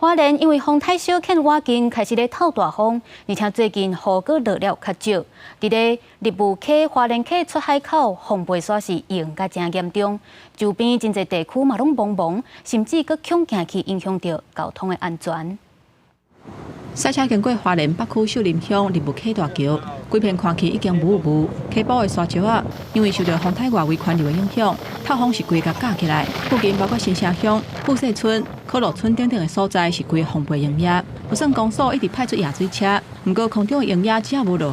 花蓮因為風太小，欠倚近開始咧透大風，而且最近雨閣落了較少。佇咧立霧溪、花蓮溪出海口，風飛沙是淹甲誠嚴重，周邊真濟地區嘛攏茫茫，甚至閣恐驚去影響著交通的安全。賽車經過花蓮北區秀林鄉立霧溪大橋，規片看去已經霧霧，溪埔的沙石仔，因為受著風颱外圍環流的影響，透風是規共架起來。附近包括新社鄉、富勢村、可樂村等等的所在是規個風飛揚野。就算公所一直派出壓水車，毋過空中的揚野只要無落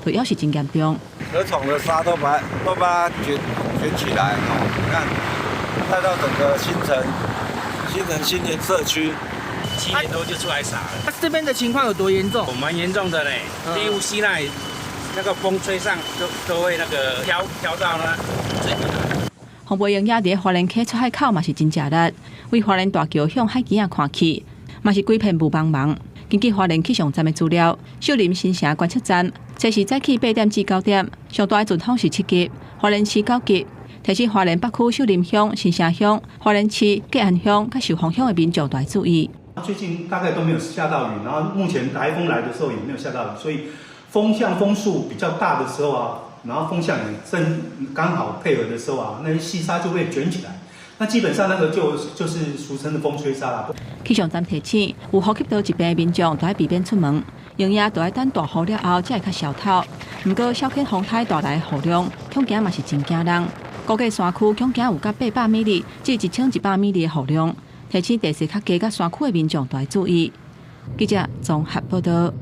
雨，就猶是真嚴重。河床的沙都把它捲起來，哦，你看帶到整個新城、新城新田社區。 7點多就出來灑了。那這邊的情況有多嚴重？蠻嚴重的嘞，幾乎西那那個風吹上都會那個飄飄到呢這裡。風飛揚野佇花蓮溪出海口嘛是真食力，為花蓮大橋向海墘仔看去，嘛是規片霧茫茫。根據花蓮氣象站的資料，秀林新城觀測站這是早起8點至9點，上大的陣風是7級，花蓮市9級。提醒花蓮北區秀林鄉、新城鄉、花蓮市、吉安鄉佮壽豐鄉的民眾著愛注意。最近大概都沒有下到雨，然後目前颱風來的時候也沒有下到雨，所以風向風速比較大的時候啊，然後風向也正剛好配合的時候啊，那些細沙就會捲起來。那基本上那個就是俗稱的風吹沙啦。氣象站提醒，有呼吸道疾病的民眾著愛避免出門，揚野著愛等大雨了後才會較消透。毋過小犬風颱帶來的雨量，恐驚嘛是真驚人。估計山區恐驚有甲800米至1100米的雨量。提醒地勢較低佮山區的民眾著愛注意。記者綜合報道。